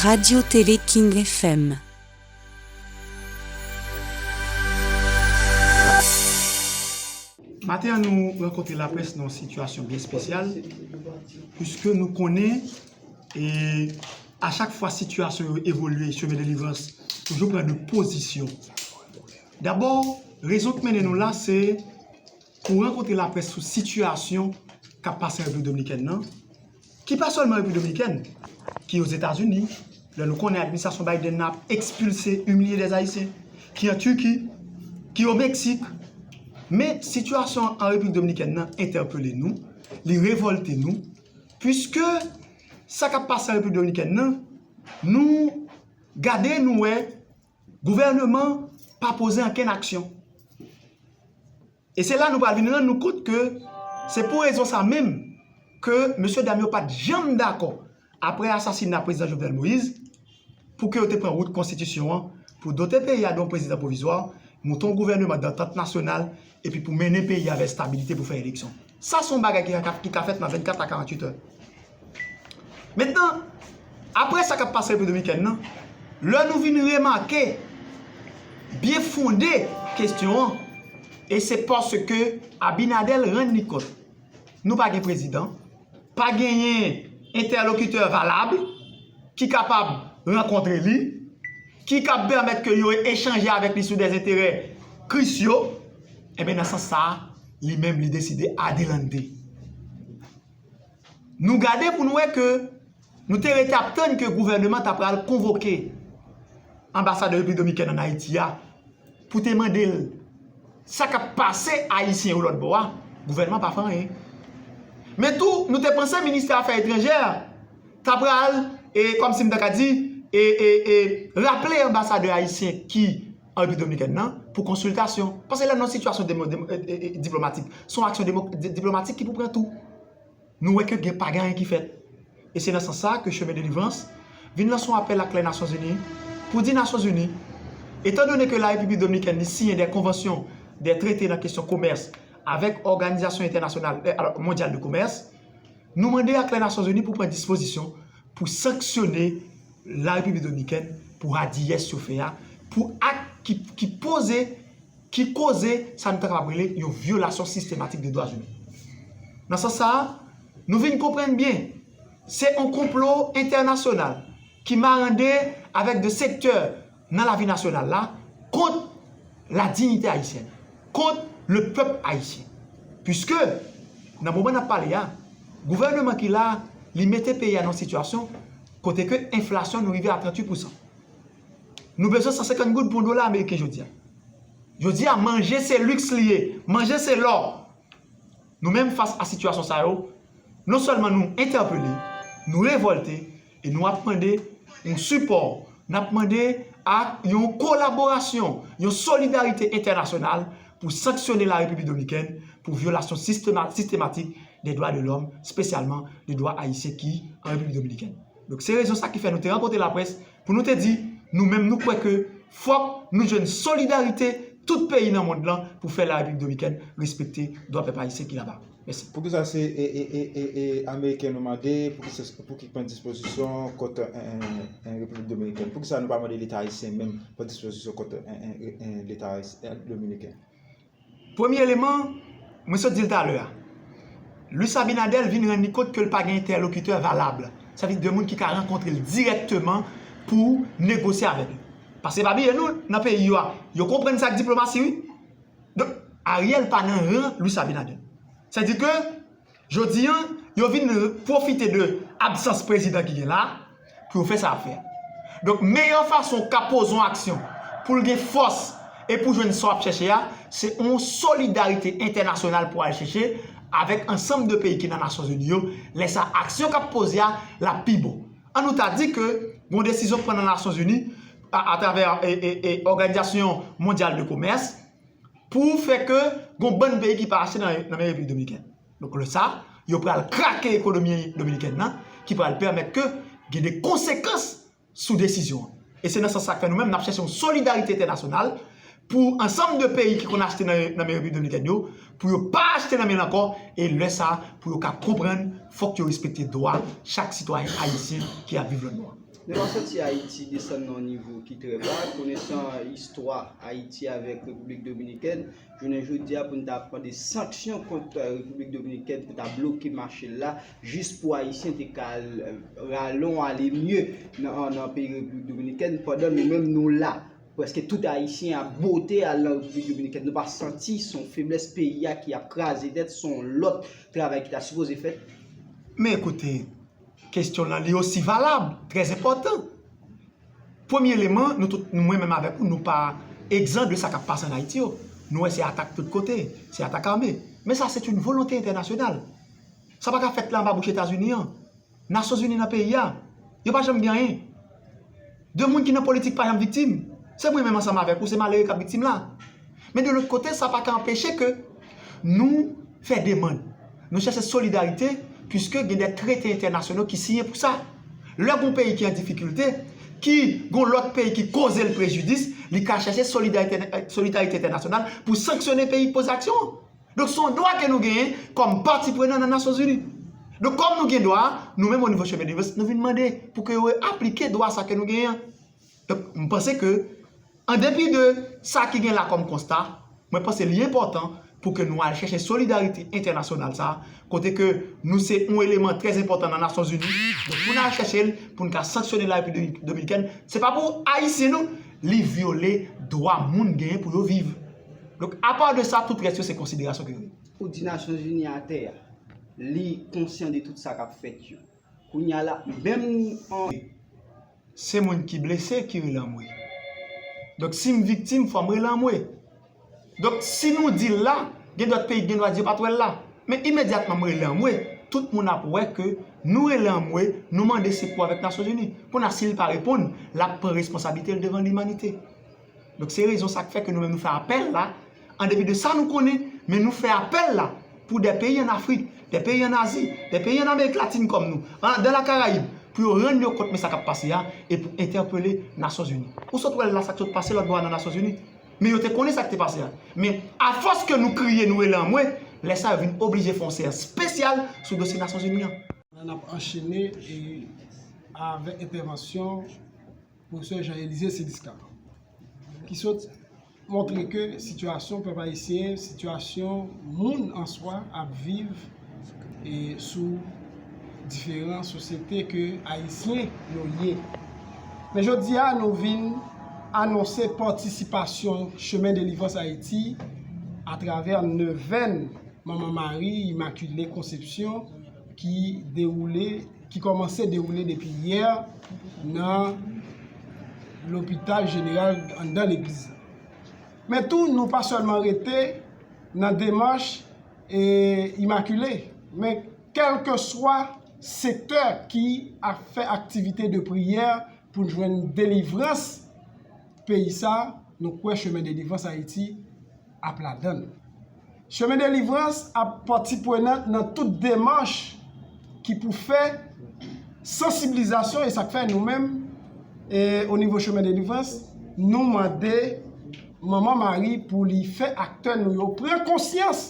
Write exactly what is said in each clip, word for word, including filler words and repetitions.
Radio Télé King F M. Maten an, nou rankontre laprès nan yon sitiyasyon byen espesyal, piske nou konnen, e, a chak fwa sitiyasyon yo evolye, Chemen Delivrans toujou pran de pozisyon. Dabò, rezon k mennen nou la, se pou rankontre laprès sou sitiyasyon k ap pase an Repiblik Dominikèn nan, ki pa sèlman Repiblik Dominikèn, ki Ozetazini, lè nou konnen administrasyon Biden nan ap ekspilse, imilye dèz Ayisyen, ki an Tiki, ki o Meksik. Men sitiyasyon an Repiblik Dominikèn nan entèpele nou, li revòlte nou, piske sa k ap pase an Repiblik Dominikèn nan, nou gade, nou wè, gouvèneman pa poze ankenn aksyon. E se la nou pral vin rann nou kont ke se pou rezon sa menm ke mesye dam yo pa t janm dakò, apre asasina prezidan Jovenel Moïse, pou ke yo te pran wout konstitisyon an, pou dote peyi a de yon prezidan pwovizwa, monte yon gouvèneman dantant nasyonal, epi pou mennen peyi a vè estabilite pou fè eleksyon. Sa se yon bagay ki ka, ki ka fèt nan vennkat a karanntuit è. Mentnan, apre sa k ap pase Repiblik Dominikèn nan, lè nou vin remake byen fonde kesyon an, e se paske Abinader rann li kont nou pa gen prezidan, pa genyen entèlokitè valab ki kapab rankontre li, ki kab pèmèt ke yo echanje avèk li sou dèzenterè krisyo, enben, nan sans sa a, li menm, li deside adelante. Nou gade pou nou wè ke nou te rete ap tann ke gouvèneman ta pral konvoke anbasadè Repiblik Dominikèn ann Ayiti a pou te mande l sa k ap pase Ayisyen yo lòt bò a, gouvènman pa fè anyen. Men tou, nou te panse ministè afè etranjè ta pral, e, kòmsi m ta ka di, e, e, e, raple anbasadè ayisyen ki an Repiblik Dominikèn nan pou konsiltasyon. Paske lè nan yon sitiyasyon demo-, demo-, e, e, e, diplomatik, se yon aksyon demo-, di-, diplomatik ki pou pran tou. Nou wè ke gen, pa gen anyen ki fèt. E se nan sans sa ke Chemen Delivrans vin lanse yon apèl ak lè Nasyonzini pou di Nasyonzini, etandone ke la Repiblik Dominikèn li siyen de konvansyon, de trete nan kesyon komès avèk òganizasyon entènasyonal, e, alò, mondyal de komès, nou mande ak lè Nasyonzini pou pran dispozisyon pou sanksyone la Repiblik Dominikèn pou radiyès yo fè a, pou ak ki, ki poze ki koze sa nou ta kapab rele yon vyolasyon sistematik de dwa imen. Nan sans sa a, nou vin konprann byen, se yon konplo entènasyonal ki marande avèk de sektè nan lavi nasyonal la kont la dignité haïtienne, kont le pèp ayisyen. Piske, nan moman n ap pale a, gouvèneman ki la, li mete peyi a nan yon sitiyasyon kote ke enflasyon nou rive a tranntuit pousan. Nou bezwen san senkant goud pou yon dola ameriken jodi a. Jodi a, manje se liks li ye. Manje se lò. Nou menm, fas a sitiyasyon sa yo, non sèlman nou entèpele, nou revòlte, e nou ap mande yon sipò, n ap mande a yon kolaborasyon, yon solidarite entènasyonal pou sanksyone la Repiblik Dominikèn pou vyolasyon sistema-, sistematik de dwa de lòm, espesyalman de dwa ayisyen ki an Repiblik Dominikèn. Donk, se rezon sa ki fè nou te rankontre laprès pou nou te di, nou menm nou kwè ke fòk nou jwenn solidarite tout peyi nan mond lan pou fè la Repiblik Dominikèn respekte dwa pèp ayisyen ki laba. Mèsi. Poukisa se, e, e, e, e, e, Ameriken nou mande, poukisa, pou ki pran dispozisyon kont, e, e, e, Repiblik Dominikèn? Poukisa nou pa mande Leta ayisyen menm pran dispozisyon kont, e, e, e, e, Leta ayisyen, e, dominiken? Premye eleman, mwen sot di l talè a. Luis Abinader vin rann li kont ke l pa gen entèlokitè valab. Sa vle di de moun ki ka rankontre l dirèkteman pou negosye avèk li. Paske pa bliye nou, nan peyi yo a, yo konprann sa k diplomasi, wi. Donk, Ariel pa nan ran Luis Abinader. Sa vle di ke jodi a, yo vin pwofite de absans prezidan ki gen la pou yo fè sa y ap fè a. Donk, meyè fason w ka poze yon aksyon pou l gen fòs e pou jwenn sa w ap chèche a, se yon solidarite entènasyonal pou w al chèche avèk ansanm de peyi ki nan Nasyonzini yo. Lè sa, aksyon k ap poze a, l ap pi bon. An nou ta di ke gon desizyon k pran nan Nasyonzini a, atravè, e, e, e, Òganizasyon Mondyal de Komès, pou fè ke gon bann peyi ki pa achte nan, nan men Repiblik Dominikèn. Donk, lè sa, yo pral krake ekonomi dominikèn nan, ki pral pèmèt ke gen de konsekans sou desizyon an. E se nan sans sa k fè nou menm, n ap chèche yon solidarite entènasyonal pou ansanm de peyi ki konn achte nan, nan men Repiblik Dominikèn yo, pou yo pa achte nan men l ankò, e lè sa, pou yo ka konprann, fòk yo respekte dwa chak sitwayen ayisyen ki ap viv lòtbò a. Nou pa soti Ayiti desann nan yon nivo ki trè ba, konesan istwa Ayiti avèk Repiblik Dominikèn, jounen jodi a pou n ta ap mande sanksyon kont Repiblik Dominikèn pou ta bloke mache l la, jis pou Ayisyen te ka al, rale yon ale mye nan, nan peyi Repiblik Dominikèn, pandan nou menm nou la. Prèske tout Ayisyen ap bote al nan Repiblik Dominikèn. Nou pa santi se yon feblès peyi a ki ap kraze tèt, se yon lòt travay ki ta sipoze fèt. Men ekoute, kesyon lan li osi valab, trè enpòtan. Premye eleman, nou tout, nou, mwen menm avèk ou, nou pa egzan de sa k ap pase ann Ayiti yo. Nou wè se atak tout kote, se atak ame. Men sa se yon volonte entènasyonal. Sa pa ka fèt la anba bouch Etazini an. Nasyonzini nan peyi a. Yo pa janm gen anyen. De moun ki nan politik pa janm viktim. Se mwen menm ansanm avèk ou, se malere k ap viktim la. Men de lòt kote, sa pa ka anpeche ke nou fè demann. Nou chèche solidarite, piske gen de trete entènasyonal ki siyen pou sa. Lè gon peyi ki an difikilte, ki gon lòt peyi ki koze l prejidis, li ka chèche solidarite, solidarite entènasyonal pou sanksyone peyi ki poze aksyon an. Donk, se yon dwa ke nou genyen kòm pati prenan nan Nasyonzini. Donk, kòm nou gen dwa a, nou menm o nivo Chemen de Levans, nou vin mande pou ke yo aplike dwa sa ke nou genyen an. Donk, m panse ke, an depi de sa ki gen la kòm konsta, mwen panse li enpòtan pou ke nou al chèche solidarite entènasyonal sa a, kote ke nou se yon eleman trè enpòtan nan Nasyonzini. Donk, pou n al chèche l, pou n ka sanksyone Larepiblik Dominikèn, se pa pou Ayisyen non, li vyole dwa moun genyen pou yo viv. Donk, apa de sa, tout rès yo se konsiderasyon ke yo ye. Ou di Nasyonzini atè a, li konsyan de tout sa k ap fèt yo. Kounye a la, menm an. Se moun ki blese ki rele anmwe. Donk, si m viktim, fò m rele anmwe. Donk, si nou di l la, gen dòt peyi ki gen dwa di yo pa t wè l la. Men imedyatman m rele anmwe, tout moun ap wè ke nou rele anmwe, nou mande sekou avèk Nasyonzini. Kounye a, si l pa reponn, l ap pran responsablite l devan limanite. Donk, se rezon sa k fè ke nou menm nou fè apèl la, an depi de sa nou konnen, men nou fè apèl la pou de peyi ann Afrik, de peyi ann Azi, de peyi ann Amerik Latin kòm nou, an, dan la Karayib, pou yo rann yo kont men sa k ap pase a, e pou entèpele Nasyonzini. Ou sot wè l la, sa k sot pase lòt bò a nan Nasyonzini. Men yo te konnen sa k te pase a. Men afòs ke nou kriye, nou rele anmwe, lè sa yo vin oblije fè yon seyans espesyal sou dosye Nasyonzini an. N ap anchene avèk entèvansyon Pwofesè Jean Élisée Cédisca, ki sot montre ke sitiyasyon pèp ayisyen, sitiyasyon moun an swa ap viv e sou diferan sosyete ke ayisyen yo ye. Men jodi a, nou vin anonse patisipasyon Chemen Delivrans Ayiti atravè nevèn Manman Mari Imakile Konsepsyon ki dewoule, ki kòmanse dewoule depi yè nan lopital jeneral anndan legliz la. Men tou, nou pa sèlman rete nan demach e, Imakile, men kèlkeswa sektè ki ap fè aktivite de priyè pou n jwenn delivrans peyi sa, nou kwè Chemen Delivrans Ayiti ap ladan l. Chemen Delivrans ap pati prenant nan tout demach ki pou fè sansibilizasyon, e sa k fè nou menm, e, o nivo Chemen Delivrans, nou mande Manman Mari pou li fè aktè nou yo pran konsyans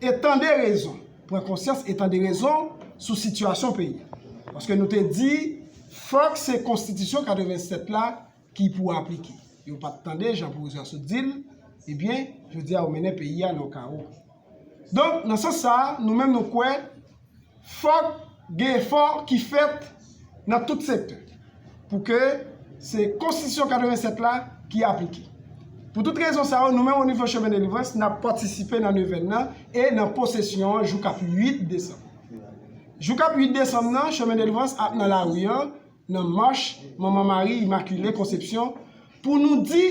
e tande rezon. Pran konsyans e tande rezon sou sitiyasyon peyi a. Paske nou te di, fòk se konstitisyon katrevennsèt la ki pou aplike. Yo pa t tande, jan pwofesè a sot di l, ebyen, jodi a, yo mennen peyi a nan yon kawo. Donk, nan sans sa a, nou menm nou kwè, fòk gen efò ki fèt nan tout sektè, pou ke se konstitisyon katrevennsèt la ki aplike. Pou tout rezon sa yo, nou menm o nivo Chemen Delivrans, n ap patisipe nan nevèn nan e nan pwosesyon an jou k ap uit desanm. Jou k ap uit desanm nan, Chemen Delivrans ap nan lari an, nan mach Manman Mari Imakile Konsepsyon, pou nou di,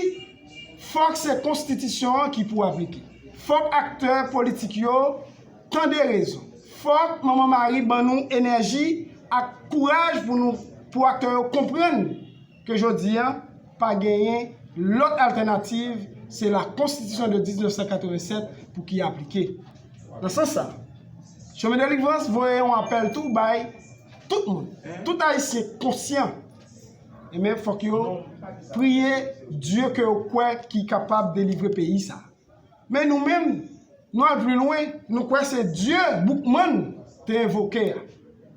fòk se konstitisyon an ki pou aplike. Fòk aktè politik yo tande rezon. Fòk Manman Mari ban nou enèji ak kouraj pou nou, pou aktè yo konprann ke jodi a, pa genyen lòt altènativ, se la konstitisyon de diznèf san katrevennsèt pou ki aplike. Nan sans sa, Chemen Delivrans voye yon apèl tou bay tout moun, tout ayisyen konsyan. Ebyen, fòk yo priye Dye ke yo kwè ki kapab delivre peyi sa. Men nou menm, nou al pli lwen, nou kwè se Dye Boukman te envoke a.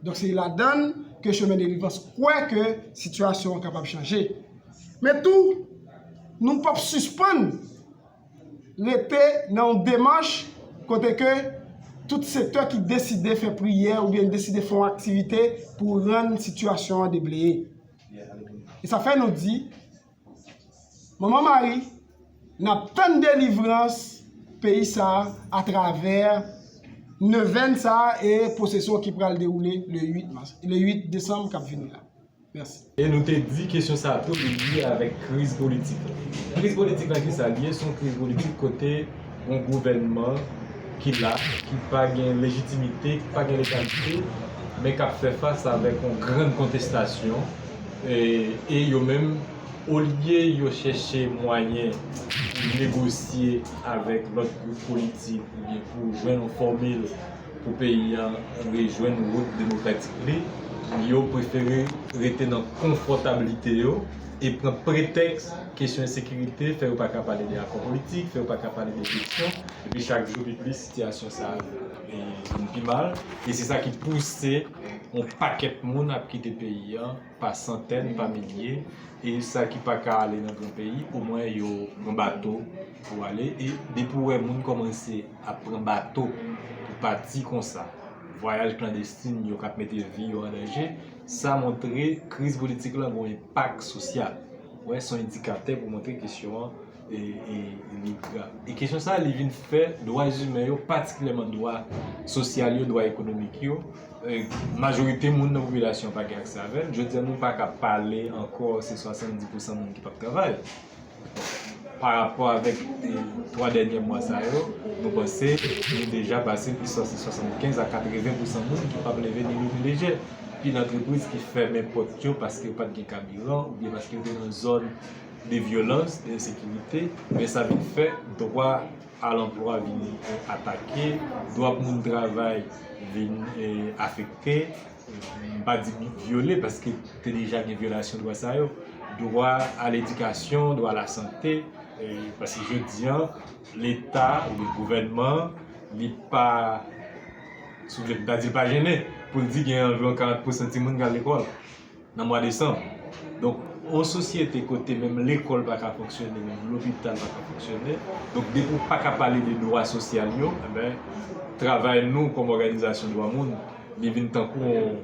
Donk, se ladan l ke Chemen Delivrans kwè ke sitiyasyon an kapab chanje. Men tou, nou p ap sispann rete nan yon demach kote ke tout sektè ki deside fè priyè oubyen deside fè yon aktivite pou rann sitiyasyon an debleye. E sa fè nou di, Manman Mari, n ap tann delivrans peyi sa a atravè nevèn sa a e pwosesyon ki pral dewoule le uit mas, le uit desanm k ap vini la. Mèsi. E nou te di kesyon sa a tou li lye avèk kriz politik la. Kriz politik la, ki sa l ye? Se yon kriz politik kote yon gouvènman ki la, ki pa gen lejitimite, ki pa gen legalite, men k ap fè fas avèk yon grann kontestasyon. E, e yo menm, olye yo chèche mwayen pou negosye avèk lòt gwoup politik oubyen pou jwenn yon fòmil pou peyi a rejwenn wout demokratik li, yo prefere rete nan konfòtablite yo e pran pretèks kesyon ensekirite, fè yo pa ka pale de akò politik, fè yo pa ka pale de eleksyon, epi chak jou pi plis sitiyasyon sa a, e, vin pi mal, e se sa ki pouse yon pakèt moun ap kite peyi a pa santèn, pa milye, e sa ki pa ka ale nan gran peyi, omwen yo pran bato pou ale, e depi w wè moun kòmanse ap pran bato pou pati konsa, vwayaj klandestin yo k ap mete vi yo an danje, sa montre kriz politik lan gen yon enpak sosyal. Wè, se yon endikatè pou montre kesyon an, e, e li grav. E kesyon sa a, li vin fè dwa imen yo, patikilyèman dwa sosyal yo, dwa ekonomik yo, e, majorite moun nan popilasyon an pa gen aksè avè l. Jodi a, nou pa ka pale ankò se swasanndis pousan moun ki p ap travay. Pa rapò avèk, e, twa dènye mwa sa yo, nou panse nou deja pase plis pase swasannkenz a katreven pousan moun ki p ap leve ni lou ni lejè. Pil antrepriz ki fèmen pòt yo paske yo pa t gen kabiran oubyen paske yo te nan zòn de vyolans, de ensekirite, men sa vin fè dwa a lanplwa vin, e, atake, dwa pou moun travay vin, e, afekte, e, m pa di vyole paske te deja gen vyolasyon dwa sa yo, dwa a ledikasyon, dwa a lasante, e, paske jodi a, Leta oubyen gouvènman, li pa, si w vle, m ta di l pa jennen pou l di gen anviwon karant pousan timoun k al lekòl nan mwa desanm. Donk, yon sosyete kote menm lekòl pa ka fonksyone, menm lopital pa ka fonksyone, donk depi w pa ka pale de dwa sosyal yo, enben, travay nou kòm òganizasyon dwa moun, li vin tankou yon,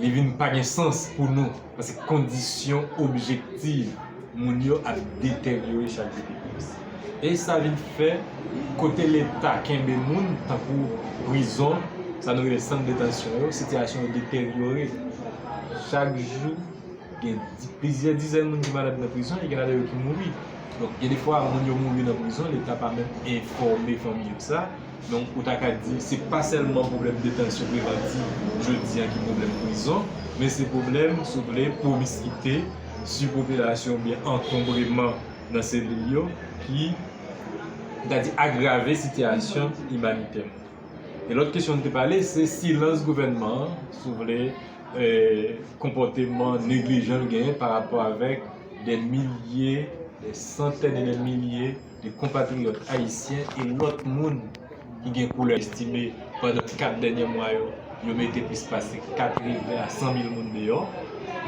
li vin pa gen sans pou nou, paske kondisyon objektif moun yo ap deteryore chak jou pi plis. E sa vin fè, kote Leta kenbe moun, tankou prizon, sa nou rele sant detansyon yo, sitiyasyon yo deteryore. Chak jou, gen di-, plizyè dizèn moun ki malad nan prizon, e gen ladan yo ki mouri. Donk, gen defwa, moun yo mouri nan prizon, Leta pa menm enfòme fanmi yo sa. Donk, ou ta ka di, se pa sèlman pwoblèm detansyon prevantiv jodi a ki pwoblèm prizon, men se pwoblèm, si w vle, pwomiskite, sipopilasyon oubyen ankonbreman nan selil yo ki, m ta di, agrave sitiyasyon imanitè moun. E lòt kesyon nou te pale, se silans gouvènman an, si w vle, e, konpòteman neglijan l genyen pa rapò avèk dè milye, dè santèn e dè milye de konpatriyòt ayisyen e lòt moun ki gen koulè. Estime pandan kat dènye mwa yo, yo mete plis pase katreven a san mil moun deyò.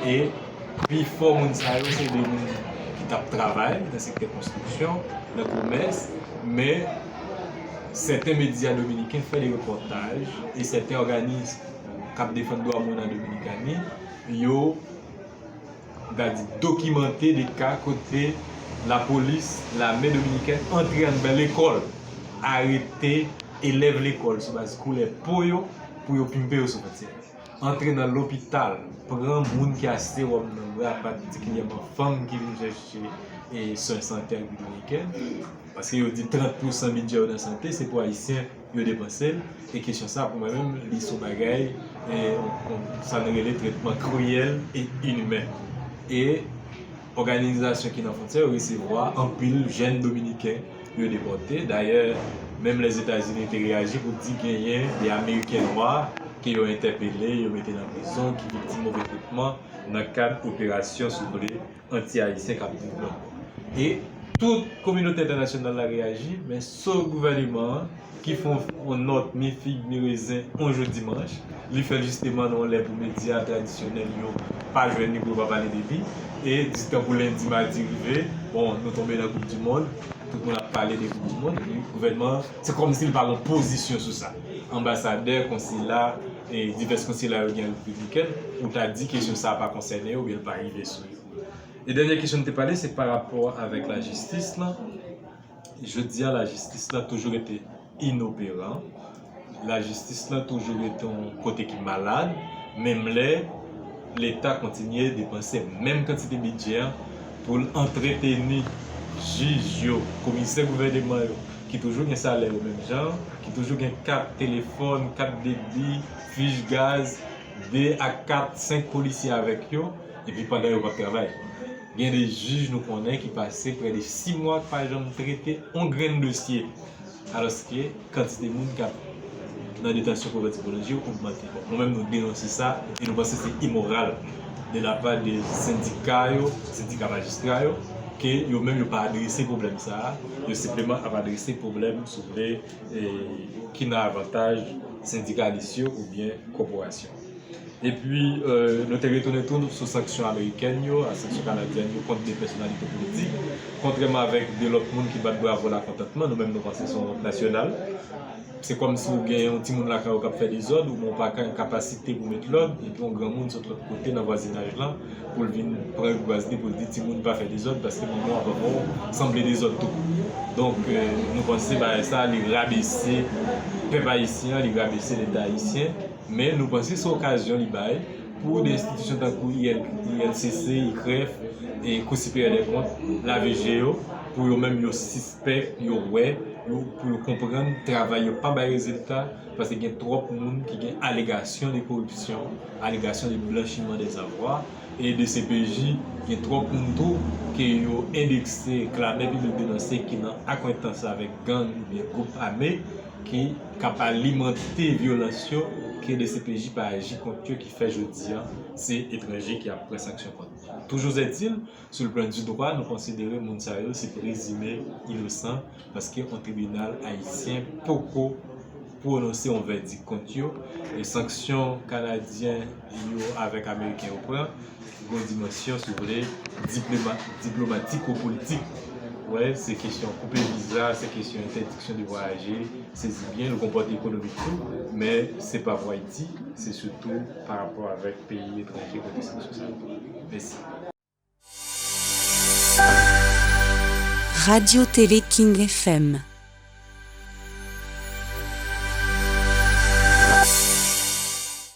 E pifò moun sa yo, se de moun ki t ap travay nan sektè konstriksyon, nan komès, men sèten medya dominiken fè de repòtaj e sèten òganis k ap defann dwa moun an Dominikani, yo, m ta di, dokimante de ka kote lapolis, lame dominikèn antre anndan lekòl, arete elèv lekòl sou baz koulè po yo pou yo pimpe yo sou fwontyè. Antre nan lopital, pran moun ki a sewòm nan bra, patikilyèman fanm ki vin chèche, e, swen sante an Repiblik Dominikèn. Paske yo di trant pousan bidjè yo nan sante, se pou Ayisyen yo depanse l. E kesyon sa, pou mwen menm, li se yon bagay, e, on, on, sa nou rele tretman kriyèl e inimen. E òganizasyon ki nan fwontyè yo resevwa anpil jèn dominiken yo depòte. Dayè, menm Lèzetazini te reyaji pou di genyen de Ameriken nwa ke yo entèpele, yo mete nan prizon, ki viktim move tretman nan kad operasyon, si w vle, anti-ayisyen k ap viv nan. E Tout kominote entènasyonal la reyaji, men so gouvèneman an ki fè yon nòt mi fig mi rezen yon jou dimanch. Li fè l jisteman nan yon lè pou medya tradisyonèl yo pa jwenn li, pou yo pa pale de li. E di tan pou lendi, madi rive, bon, nou tonbe nan Koup di Mond, tout moun ap pale de Koup di Mond, epi gouvènman an, se kòmsi li pa gen pozisyon sou sa. Anbasadè, konsila, e divès konsila yo gen an Repiblikèn, ou ta di kesyon sa a pa konsène yo, oubyen l pa rive sou yo. E dènyè kesyon n te pale, se pa rapò avèk lajistis lan. Jodi a, lajistis lan toujou rete inoperan. Lajistis lan toujou rete yon kote ki malad, menm lè Leta kontinye depanse menm kantite bidjè an pou l antreteni jij yo, komisè gouvèneman yo, ki toujou gen salè yo menm jan, ki toujou gen kat telefòn, kat debi, fich gaz, de a kat, senk polisye avèk yo, epi pandan yo p ap travay. Gen de jij nou konnen ki pase prè de sis mwa k pa janm trete yon grenn dosye, alòske kantite moun k ap nan detansyon pou vèti pwolonje ogmante. Bon, nou menm, nou denonse sa e nou panse se imoral de la pa de sendika yo, sendika majistra yo, ke yo menm yo pa adrese pwoblèm sa a, yo senpleman ap adrese pwoblèm, si w vle, e, ki nan avantaj sendikalis yo oubyen kòporasyon. Epi, e, nou te retounen tou sou sanksyon amerikèn yo, a sanksyon kanadyèn yo kont de pèsonalite politik. Kontrèman avèk de lòt moun ki bat bravo lakontantman, nou menm nou panse se yon wont nasyonal. Se kòmsi w gen yon timoun lakay ou k ap fè dezòd, ou men w pa gen kapasite pou met lòd, epi yon granmoun sot lòt kote nan vwazinaj lan pou l vin pran rigwaz li pou l di timoun pa fè dezòd paske manman w ak papa w sanble dezòd tou. Donk, e, nou panse bagay sa a li rabese pèp ayisyen an, li rabese Leta ayisyen, men nou panse se okazyon li bay pou de enstitisyon tankou I L, I L C C, I K R E F e Kou Siperyè dè Kont lave je yo, pou yo menm yo sispèk, yo wè, yo, pou yo konprann travay yo pa bay rezilta, paske gen twòp moun ki gen alegasyon de koripsyon, alegasyon de blanchiman dè savwa, e D C P J, gen twòp moun tou ke yo endekse, klamè piblik denonse, ki nan akwentans avèk gang oubyen gwoup ame, ki, k ap alimante vyolans yo, ke D C P J pa aji kont yo, ki fè jodi a, se etranje ki ap pran sanksyon kont yo. Toujours est-il, sou le plan du droit, nou konsidere moun sa yo se prezime inosan, paske yon tribinal ayisyen poko pwononse yon vèdik kont yo, e sanksyon kanadyen yo avèk ameriken yo pran, gen yon dimansyon, si w vle, diploma-, diplomatiko-politik. Wè, se kesyon koupe viza, se kesyon entèdiksyon de vwayaje, sezi byen, nou gen pòt ekonomik tou, men se pa pou Ayiti, se sitou pa rapò avèk peyi etranje kote sanksyon sa yo. Mèsi. Radio Télé King F M.